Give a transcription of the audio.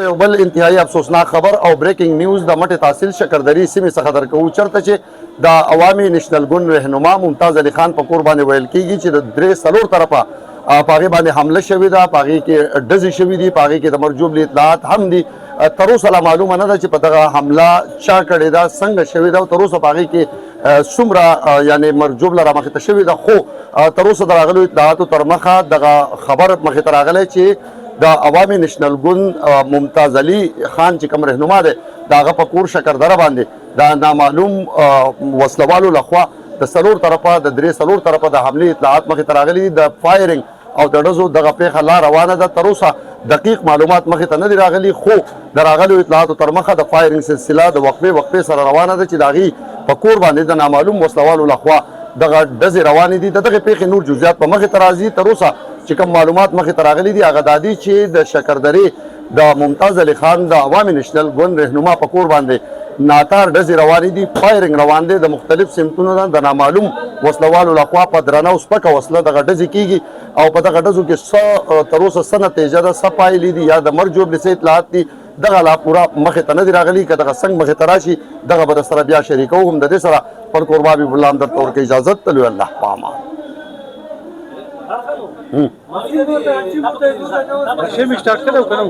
یو بل انتهایی افسوسناک خبر او بریکنګ نیوز د مټې تحصیل شکردري سیمې څخه درکوو، چرته چې د عوامي نېشنل ګوند رهنما ممتاز علي خان په کور باندې ویل کېږي چې د درې څلور طرفه په هغې باندې حمله شوې ده، په هغې کې ډزې شوې دي، په هغې کې د مرګ ژوبلې اطلاعات هم دي. تر اوسه لا معلومه نه ده چې په دغه حمله چا کړې ده، څنګه شوې ده او تر اوسه په هغې کې څومره یعنې مرګ ژوبله رامخې ته شوې ده. خو تر اوسه د راغلو اطلاعاتو تر مخه دغه خبر مخې ته راغلی چې د عوامي نېشنل ګوند ممتاز علي خان چې کوم رهنما دی، د هغه په کور شکردره باندې د نامعلوم وسلوالو لخوا د څلور طرفه د درې څلور طرفه د حملې اطلاعات مخې ته راغلي دي. د فایرنګ او د ډزو دغه پیښه لا روانه ده، تر اوسه دقیق معلومات مخې ته نه دي راغلي، خو د راغلو اطلاعاتو تر مخه د فایرنګ سلسله د وقفې وقفې سره روانه ده چې د هغې په کور باندې د نامعلوم وسلوالو لخوا دغه ډزې روانې دي. د دغې پیښې نور جزئیات په مخې ته راځي. تر اوسه چې کوم معلومات مخې ته راغلي دي، هغه دا دي چې د شکردرې د ممتاز علي خان د عوامي نېشنل ګوند رهنما په کور باندې ناتار ډزې روانې دي، فایرنګ روان دی، د مختلف سمتونو نه د نامعلوم وسلوالو لخوا په درنه او سپکه وسله دغه ډزې کیږي او په دغه ډزو کې څه تر اوسه څه نتیجه ده، څه پایلې دي یا د مرګ ژوبلې څه اطلاعات دي، دغه لا پوره مخې ته نه دي راغلي. که دغه څنګه مخې ته راشي، دغه به در سره بیا شریکوو. هم د دې سره خپل کوربه حبیب الله هم درته ورکوي اجازت. ته لوی الله په امان. شی مې سٹارټ کړو کنه؟